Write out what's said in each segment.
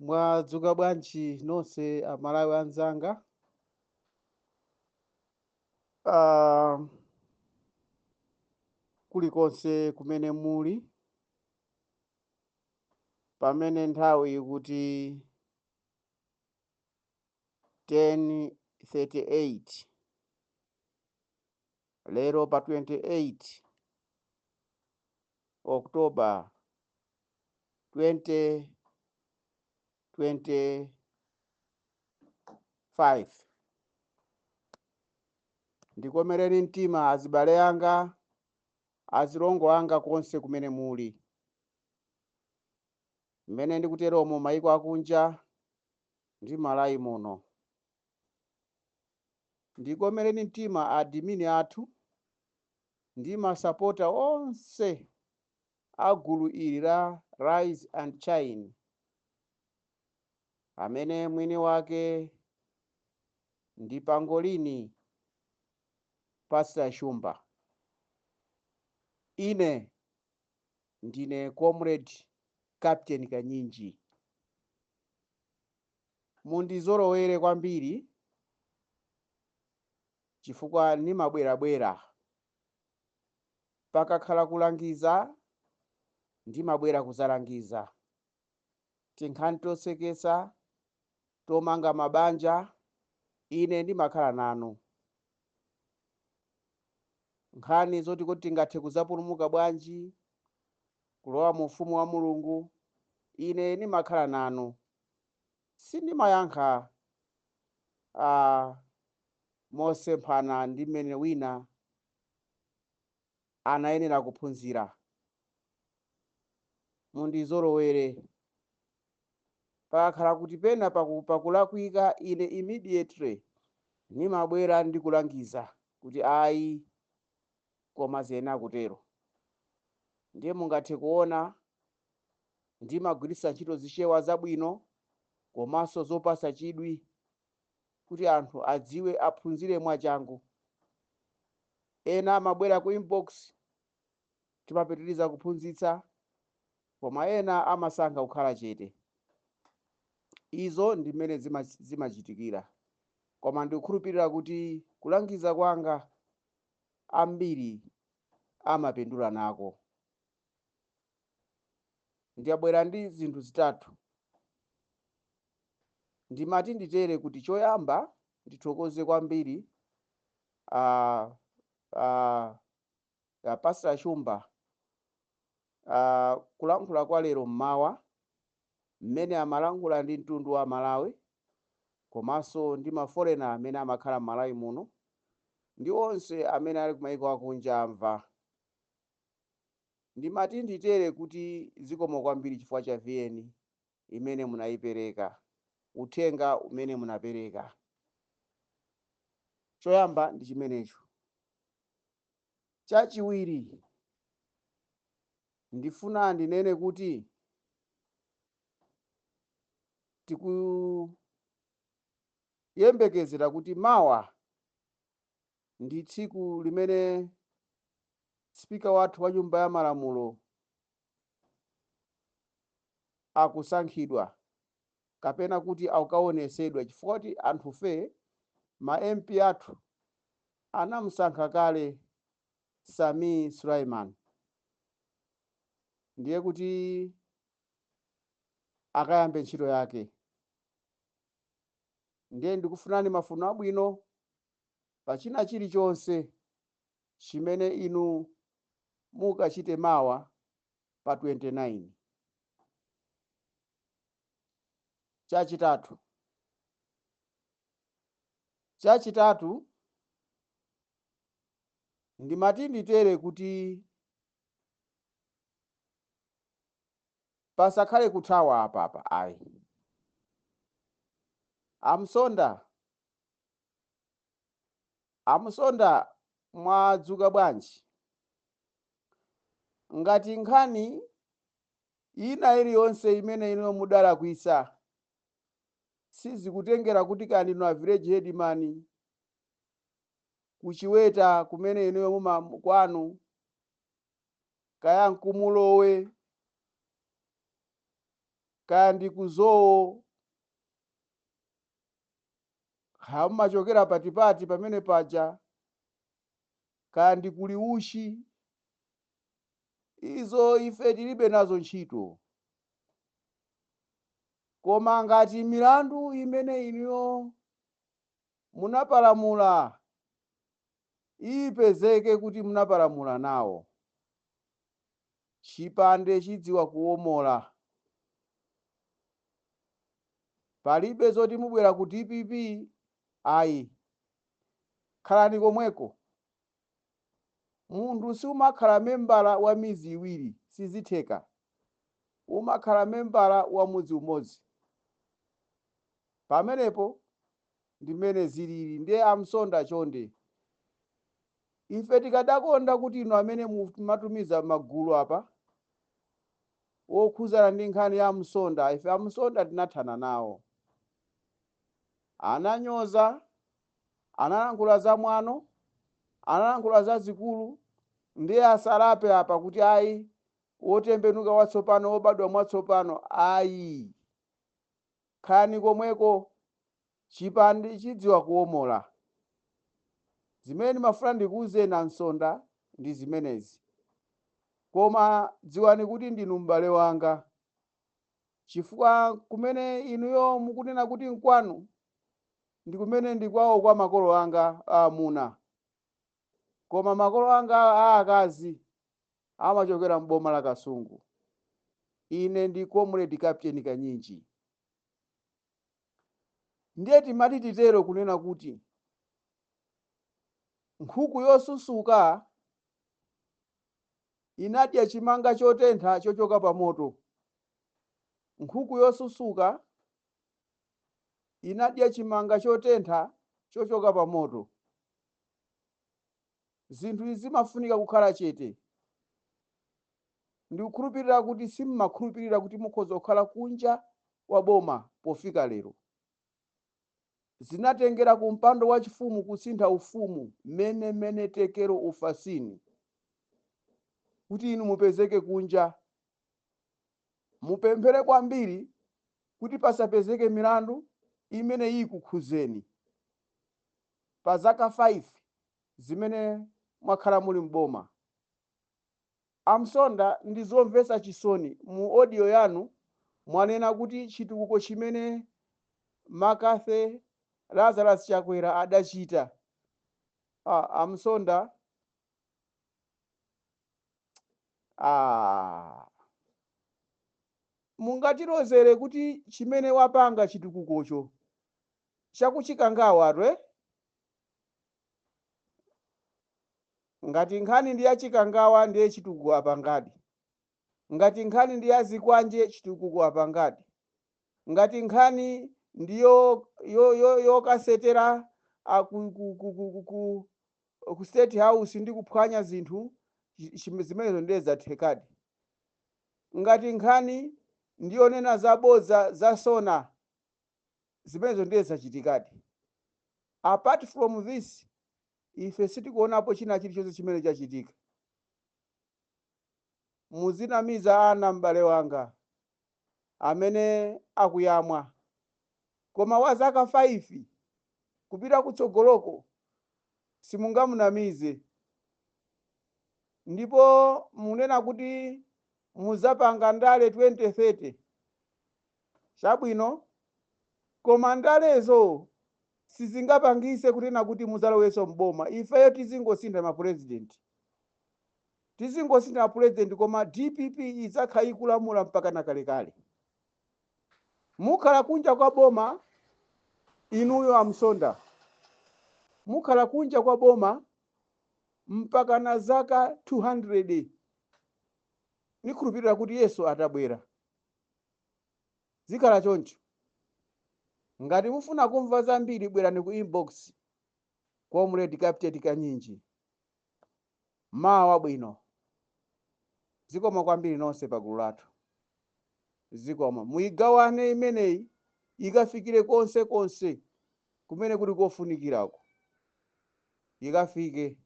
Mwadzuka bwanji nonse Amalawi anzanga? Kulikonse kumene muli, pamene nthawi ikuti 10:38 lero pa 28 October 2025. Ndikomereni mtima azibale anga, azilongo anga konse kumene muli. Mmene ndikuteromo mayiko akunja ndi Malawi muno. Ndikomereni mtima admin athu ndi masapota onse a gulu ili la Rise and Shine, amene mwini wake ndi Pangolini Pastor Shumba. Ine ndine Comrade Captain Kanyinji. Mundizolowere kwambiri chifukwa ndimabwerabwera. Pakakhala kulangiza ndimabwera kuzalangiza. Tinkhani tosekesa, tomanga mabanja, ine ndimakhala nanu. Nkhani zoti kuti tingathe kuzapulumuka bwanji kulowa mu ufumu wa Mulungu, ine ndimakhala nanu. Sindimayankha mosemphana ndi mmene wina anayenera kuphunzira. Mundizolowere. Pakakhala kuti pena pakulakwika, ine immediately nimabwera ndi kulangiza kuti ayi, koma ziyenera kutero. Ndiye mungathe kuona ndimagwiritsa ntchito zichewa zabwino komanso zopasa chidwi kuti anthu adziwe, aphunzire mwachangu. Ena amabwera ku inbox, timapitiriza kuphunzitsa, koma ena amasankha kukhala chete. Izo ndi mmene zimachitikira, koma ndikukhulupirira kuti kulangiza kwanga ambiri amapindula nako. Ndiyabwera ndi zinthu zitatu. Ndimati nditere kuti choyamba ndithokoze kwambiri Pastor Shumba kulankhula kwa lero mmawa, mmene amalankhula ndi mtundu wa Malawi komanso ndi ma foreigner amene amakhala m'Malawi muno ndi onse amene ali kumayiko akunja amva. Ndimati nditere kuti zikomo kwambiri chifukwa cha VN imene munayipereka, uthenga umene munapereka. Choyamba ndi chimenecho. Chachiwiri, ndifuna ndinene kuti tikuyembekezera kuti mawa ndi tsiku limene spika wathu wa Nyumba ya Malamulo akusankhidwa kapena kuti akukaonesedwa, chifukwa kuti anthufe ma MP athu anamusankha kale Sami Sulaiman, ndiye kuti akayambe ntchito yake. Ndiye ndikufunani mafuno abwino pa china chilichonse chimene inu mukachite mawa pa 29. Chachitatu, ndimati nditere kuti pasakhale kuthawa apapa ayi. Amsonda, Amsonda, mwadzuka bwanji? Ngati nkhani ina iliyonse imene ino mudalakwisa, sizikutengera kuti kani ino a village headman kuchiweta kumene inuyo muma kwanu, kaya nkumulowe. Kaya ndi ku zoo, kaya mumachokera patipati pamene paja, kaya ndi kuli uchi, izo ife tilibe nazo ntchito. Koma ngati milandu imene inuyo munapalamula ipezeke kuti munapalamula nawo, chipande chidziwa kuomola. Palibe zoti mubwera ku dpp ayi, khalani komweko. Munthu siumakhala membala wa midzi iwiri, sizitheka. Umakhala membala wa mudzi umodzi. Pamenepo ndi mmene zilili. Ndiye a Msonda, chonde, ife tikadakonda kuti inu amene mumatumiza magulu apa wokhuzana ndi nkhani ya Msonda, ife a Msonda tinathana nawo. Ananyoza, analankhula za mwano, analankhula za zikulu. Ndiye asalape apa kuti ayi, wotembenuka watsopano, wobadwa mwatsopano, ayi, khalani komweko, chipande chidziwa kuomola. Zimene ndimafuna ndikuwuzeni a Msonda ndi zimenezi, koma dziwani kuti ndinu m'bale wanga, chifukwa kumene inuyo mukunena kuti nkwanu ndi kumene ndi kwawo kwa makolo anga aamuna, koma makolo anga aakazi amachokera m'boma la Kasungu. Ine ndi Comrade Captain Kanyinji. Ndiye timati titero kunena kuti nkhuku yosusuka inadya chimanga chotentha chochoka pa moto. Nkhuku yosusuka inadya chimanga chotentha chochoka pa moto. Zinthu izi zimafunika kukhala chete. Ndikukhulupirira kuti simmakhulupirira kuti mukhoza kukhala kunja kwa boma pofika lero. Zinatengera ku mpando wachifumu kusintha ufumu, mene mene tekero ufasini, kuti inu mupezeke kunja. Mupemphere kwambiri kuti pasapezeke milandu imene ikukhuzeni pa zaka 5 zimene mwakhala muli mboma. Amsonda, ndi zomvetsa chisoni, mu audio yanu mwanena kuti chitukuko chimene McCarthy Lazarus Chakwera adachita. Amsonda, mungatilozere kuti chimene wapanga chitukukocho chakuchikangawa twe? Ngati nkhani ndi yachikangawa, ndiye chitukuko apangadi. Ngati nkhani ndi ya zikwanje, chitukuko apangadi. Ngati nkhani ndiyo yokasetera ku State House ndi kuphwanya zinthu, zimenezo ndiye zathekadi. Ngati nkhani ndiyonena zabodza za SONA, zimenezo ndiye zachitikadi. Apart from this, ife sitikuonapo china chilichonse chimene chachitika. Muzinamiza ana, m'bale wanga, amene akuyamwa, koma wa zaka 5 kupita kutsogoloko simungamunamize. Ndipo munena kuti muzapanga ndale 2030, chabwino, koma ndalezo sizingapangise kunena kuti muzalowenso mboma. Ifeyo tizingosintha mapurezidenti, tizingosintha mapurezidenti, koma DPP idzakhala ikulamula mpaka na kalekale. Mukhala kunja kwa boma inuyo amsonda, mukhala kunja kwa boma mpaka na zaka 200. Nikhulupirira kuti Yesu atabwera zikhala choncho. Ngati mufuna kumva zambiri, bwerani ku inbox, Comrade Captain Kanyinji. Mawa bwino. Zikomo kwambiri nonse pagulu lathu. Zikomo. Muyigawane imeneyi ikafikire konse konse kumene kuli kofunikirako, ikafike,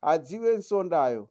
adziwe Msondayo.